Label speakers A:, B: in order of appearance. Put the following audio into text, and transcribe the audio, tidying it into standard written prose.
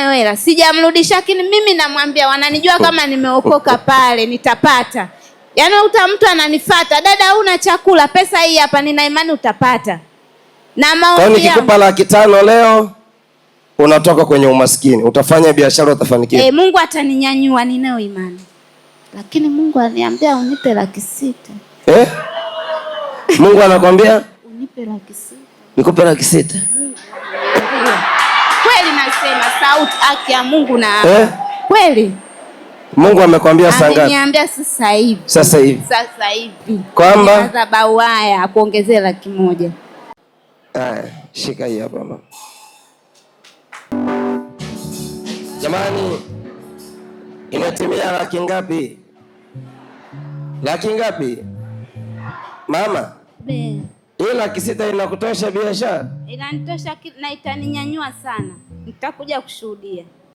A: Hela sijamrudisha, lakini mimi namwambia, wananijua kama nimeokoka pale nitapata. Yaani uta mtu ananifata, dada, una chakula, pesa hii hapa, nina imani utapata. Na
B: Kwa hiyo
A: maombi yangu
B: nikikupa 500,000 leo unatoka kwenye umaskini, utafanya biashara, utafanikiwa.
A: Mungu ataninyanyua, ninayo imani. Lakini Mungu aliniambia unipe 600,000.
B: Mungu anakwambia
A: unipe 600,000.
B: Nikupe 600,000.
A: Kweli nasema sauti haki ya Mungu na kweli.
B: Mungu amekwambia saa ngapi?
A: Ameniambia sasa hivi.
B: Sasa hivi.
A: Sasa hivi.
B: Kwamba
A: madhabahu haya kuongezea 100,000.
B: Haya, shika hii hapa mama. Jamani, inatimia laki ngapi? Laki ngapi? Mama?
A: Be.
B: Hii 600,000 inakutosha biashara?
A: Inanitosha na itaninyanyua sana. Nitakuja kushuhudia.